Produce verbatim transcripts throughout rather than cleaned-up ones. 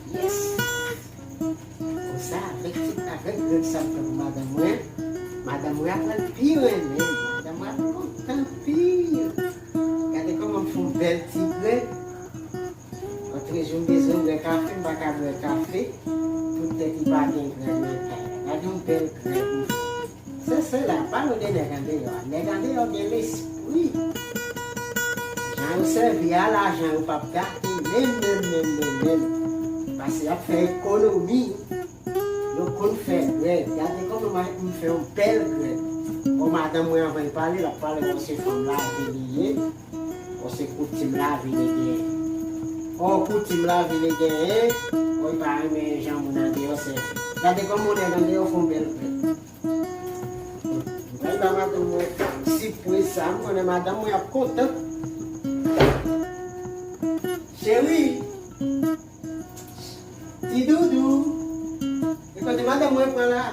Yes. Konsa, avèk ti, avèk grèg sa m fè pou madanm mwen, madanm mwen ap pral pi renmen m. Madanm mwen ap kontan anpil. Gade kòman m fè yon bèl ti grèg. Lòt jou m bezwen bwè kafe, m pa ka bwè kafe. Poutèt li pa gen grèg nan kay la. Gade yon bèl grèg m fè. Se sela, pa rele nèg andeyò a. Nèg andeyò gen lespri. Jan yo sèvi a lajan yo p ap gate menm, menm, menm, menm, menm. Paske y ap fè ekonomi. Yo konn fè grèg. Gade kòman m fè yon bèl grèg. Bon, madanm mwen anvan l pale, l ap pale, bon, se fanm lavi li ye. Bon, se koutim lavi li genyen. Bon, koutim lavi li genyen. Bon, li pa renmen jan moun andeyò sèvi. Gade kòman yon nèg andeyò fè yon bèl grèg. Mwen ba madanm mwen sipriz sa, m konnen madanm mwen ap kontan. Cheri, ti doudou, e kote madanm mwen pran la?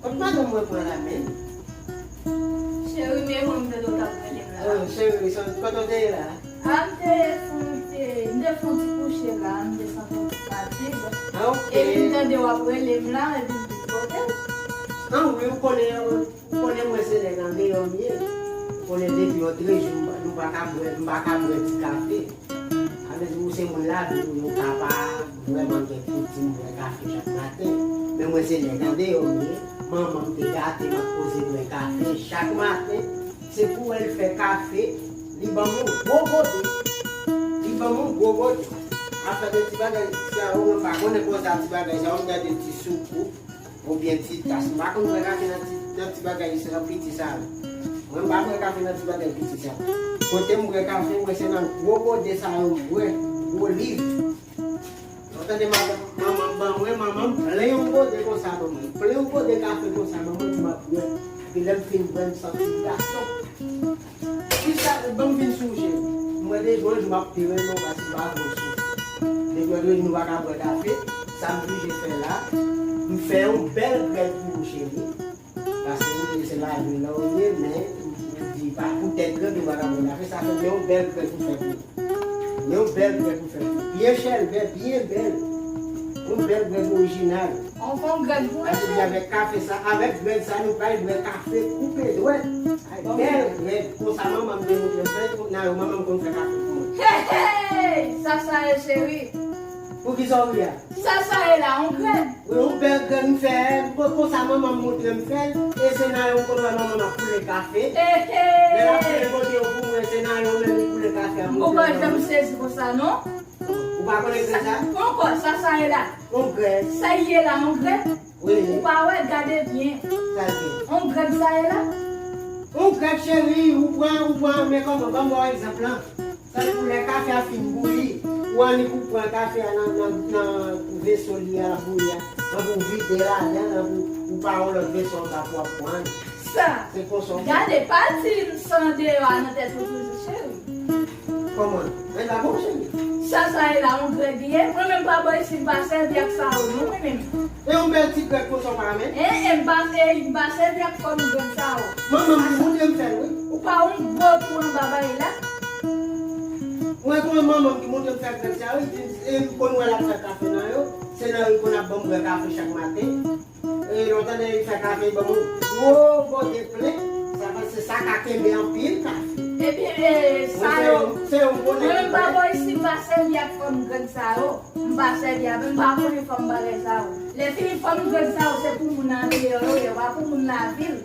Kote madanm mwen pran la menm? Cheri, men mwen m tande w t ap rele m la. Oh, cheri, kote w te ye la? A, m te fon, m te, m te fon ti kouche la, m te santi m ti fatig. Ah, ok. Epi m tande w ap rele m la, epi m vin pote l. An wi, ou konnen, ou konnen mwen se nèg andeyò m ye. Ou konnen depi yon trèz jou, m pa, nou pa ka bwè, m pa ka bwè ti kafe. Sa vle di ou se moun lavil, ou ka pa vrèman gen pou di m bwè kafe chak maten. Men mwen se nèg andeyò m ye. Manman m te gate m ap poze bwè kafe chak maten. Se pou wè l fè kafe, li ban m yon gwo gode. Li ban m yon gwo gode. Afè de ti bagay sa yo, mwen pa konnen konsa ti bagay sa yo, m gade ti soukou. Oubyen ti tas. M pa konn bwè kafe nan ti, nan ti bagay sa yo, piti sa yo. Mwen m pa bwè kafe nan ti bagay piti sa yo. Kote m bwè kafe, mwen se nan gwo gode sa yo m bwè, gwo liv. Ou tande madanm, manman m ban mwen, manman m plen yon gode konsa ban mwen. Plen yon gode kafe konsa ban mwen pou m ap bwè. Epi lè m fin bwè, m santi m gason. Kisa, ban m vin sou ou, cheri. M wè depi yon jou m ap pire non, paske m pa vle w soufri. Depi yon jou nou pa ka bwè kafe, sa m blije fè la, m fè yon bèl grèg pou ou, cheri. Paske ou di se lavil la ou ye, men ou di pa poutèt grèg ou pa ka bwè kafe, sa fè m yon bèl grèg pou fè pou ou. Men yon bèl grèg pou fè pou ou. Byen chèlbè, byen bèl. Yon bèl grèg orijinal. On fon grèg pou mwen, cheri. Avèk kafe sa, avèk grèg sa, nou pral bwè kafe koupe dwèt. Ay, bèl grèg. Konsa manman m te montre m fè, nan yo manman m konn fè kafe pou mwen. Hey, hey! Sa, sa ye, cheri. Poukisa w ri a? Sa, sa ye la, on grèg. Wi, on bèl grèg m fè. Konsa manman m montre m fè. E se nan yo m konn wè manman m ap koule kafe. Hey, hey! Lè l ap koule kote yo pou mwen, se nan yo menm li koule kafe a montre m. Ou pa janm sezi konsa, non? Ou pa konnen grèg sa? Ankò, sa, sa ye la? On grèg. Sa ye la, on grèg? Wi. Ou pa wè, gade byen. Sa l ye? On grèg sa ye la? On grèg, cheri, ou pran, ou pran, men kòman, ban m ba w egzanp lan. Tankou lè kafe a fin bouyi, ou annik ou pran kafe a nan, nan, nan veso li a bouyi a, anpi ou vide ladan, anpi ou, ou pa yon lòt veso ankò pou w ap pran. Sa. Se konsa w fè. Gade, pa di m san deyò a nan tèt ou toujou, cheri. Kòman? Men pa bon, cheri. Sa, sa ye la, on grèg li ye. Mwen menm pa bò isit, m pa sèvi ak sa yo, non, mwen menm. E yon bèl ti grèg konsa w pa renmen? En, en, m pa, e, m pa sèvi ak fòm grèg sa yo. Manman m ki montre m fè l, wi. Ou pa yon gwo tou anba bagay la? Mwen konnen manman m ki montre m fè grèg sa yo, wi. E, m konn wè l ap fè kafe nan yo. Se nan yo l konn ap ban m bwè kafe chak maten. E, lè w tande li fè kafe, li ban m yon gwo gode plen, sa fè se sa ka kenbe anpil kafe. Ebyen, e, sa yo, se yon, se yon bon nèg ki fè. Mwen menm pa bò isit, m pa sèvi ak fòm grèg sa yo. M pa sèvi avè l, m pa konnen fòm bagay sa yo. Lè fini fòm grèg sa yo, se pou moun andeyò yo ye, pa pou moun lavil.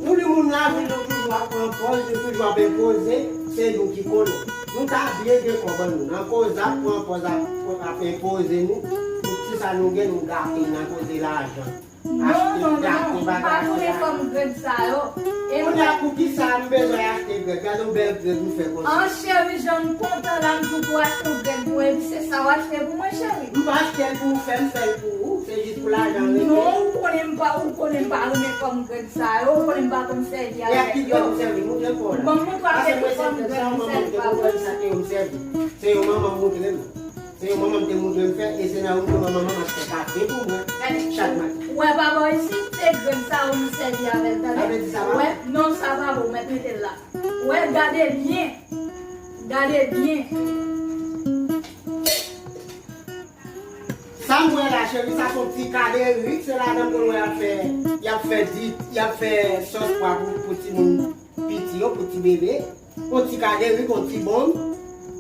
Nou di moun lavil, nou toujou ap pran pòz, nou toujou ap enpoze, se nou ki konnen. Nou ta byen gen kòb an nou. Nan koze ap pran pòz ap, ap enpoze nou, tout ti sa nou gen, nou gate nan koze lajan. Non, achte, non, non, gate, m pa bagay konnen fòm grèg sa yo. E kounye a, poukisa m bezwen achte grèg? Gade yon bèl grèg m fè konsa. An, cheri, jan m kontan la, m di w pou w achte yon grèg pou mwen, epi se sa w achte pou mwen, cheri. M pa achte l pou ou fè, m fè l pou ou. Se jis pou lajan rete. Non, ou konnen m pa, ou konnen m pa renmen fòm grèg sa yo, ou konnen m pa konn sèvi avèk yo. E a ki grèg ou sèvi? Montre m fò la. Bon, montre w avèk ki fòm grèg m sèvi pa ou. Se yon manman m montre m. Se yon manman m te montre m fè, e se nan yon manman manman m ap fè kafe pou mwen. Gade, chak maten. Ou wè pa bò isit, se grèg sa yo m sèvi avè l, tande. Sa vle di sa pa bon? Ou wè? Non, sa pa bon, mèt mete l la. Ou wè, gade byen. Gade byen. Sa m wè la, cheri, sa se yon ti kaderik, se ladan m konn wè y ap fè, y ap fè di, y ap fè sòs pwa pou, pou timoun piti yo, pou ti bebe. Yon ti kaderik, yon ti bonm.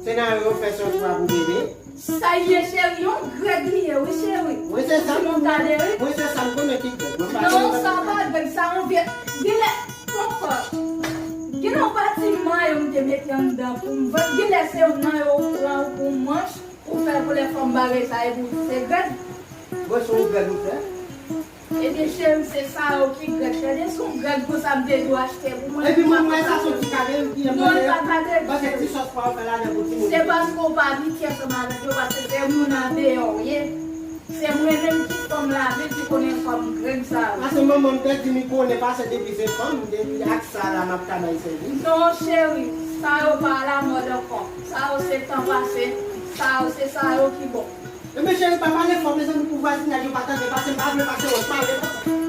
Se nan yo yo fè sòs pwa pou bebe. Sa ye, cheri, yon grèg li ye, wi, cheri. Mwen se sa m konnen. Yon kaderik. Mwen se sa m konnen ki grèg. Mwen pa konnen. Non, sa pa grèg, sa yon vye, genlè, poko. Genlè yon pati mayo m te mete anndan pou m vann. Genlè se yon nan yo ou pran ou pou manch. Ou fè pou lè fanm bagay sa epi w di se grèg. Bon, se yon grèg ou fè? Ebyen, cheri, se sa yo ki grèg. Tande, se yon grèg konsa m te dwe achte pou mwen. Epi mwen, mwen, sa se yon ti kado ki an. Non, li pa kado. Paske ti sòs pa w fè ladan pou timoun. Se paske w pa abitye ansanm avèk yo, paske se moun andeyò w ye. Se mwen menm ki fanm lavil ki konnen fanm grèg sa yo. Paske manman m te di m li konnen, paske depi se fanm, depi ak sa la m ap ka bay sèvis. Non, cheri, sa yo pa alamòd ankò. Sa yo se tan pase, sa yo se sa yo ki bon. Ebyen, cheri, pa pale fò, mezanmi, pou vwazinaj yo pa tande, paske m pa vle pase wont, pale konsa.